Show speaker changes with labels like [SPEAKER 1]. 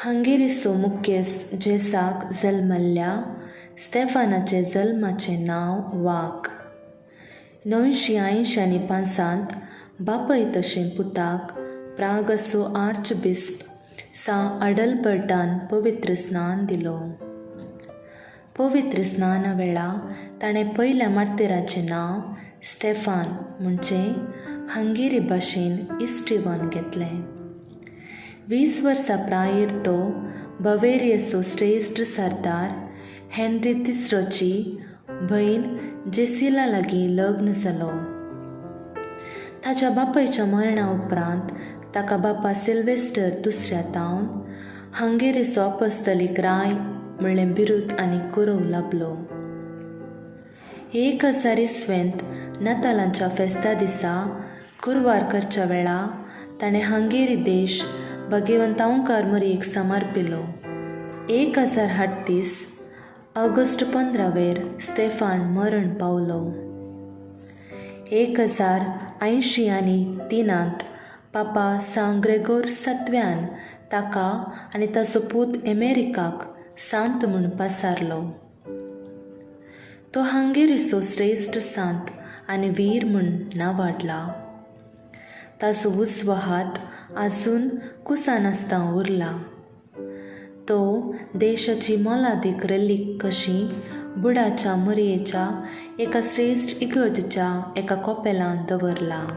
[SPEAKER 1] हंगेरीचो मुखेस्त जेसाक जल्मल्ल्या स्तेफानाचें जल्माचें नांव वाक. 985 बापय तशें पुताक प्रागसो आर्चबिस्प सां अडलबर्टान पवित्र स्नान दिलो. पवित्र स्नाना वेळा ताणें पयल्या मार्तेराचें नांव स्तेफान म्हणजे हंगेरी भाशेन इस्टिवन घेतलें. 20 वर्सां प्रायेर तो बवेरियसो श्रेश्ठ सरदार हेनरी तिसरोची भयण जेसिला लागीं लग्न जालो. ताच्या बापायच्या मरणा उपरांत ताका बापा सिल्वेस्टर दुसऱ्या तावन हंगेरीचो अपस्तलीक राय म्हणलें बिरूद आनी कुरव लाबलो. 1000 इसवेंत नातालांच्या फेस्ता दिसा कुरवार करच्या वेळा ताणें हंगेरी देश भगवंत ओंकार मरियेक समर्पिलो. 1038 ऑगस्ट 15 स्तेफान मरण पावलो. 1083 पापा सां ग्रेगोर सातव्यान ताका आनी ताचो पूत एमेरिकाक सांत म्हूण पासारलो. तो हंगेरीचो श्रेश्ठ सांत आनी वीर म्हूण नांवाडला. ताचो उजवो हात आजून कुसानासतना उरला. तो देशाची मोलादीक रेलीक कशी बुडाच्या मरयेच्या एका श्रेश्ठ इगर्जेच्या एका कोपेलांत दवरला.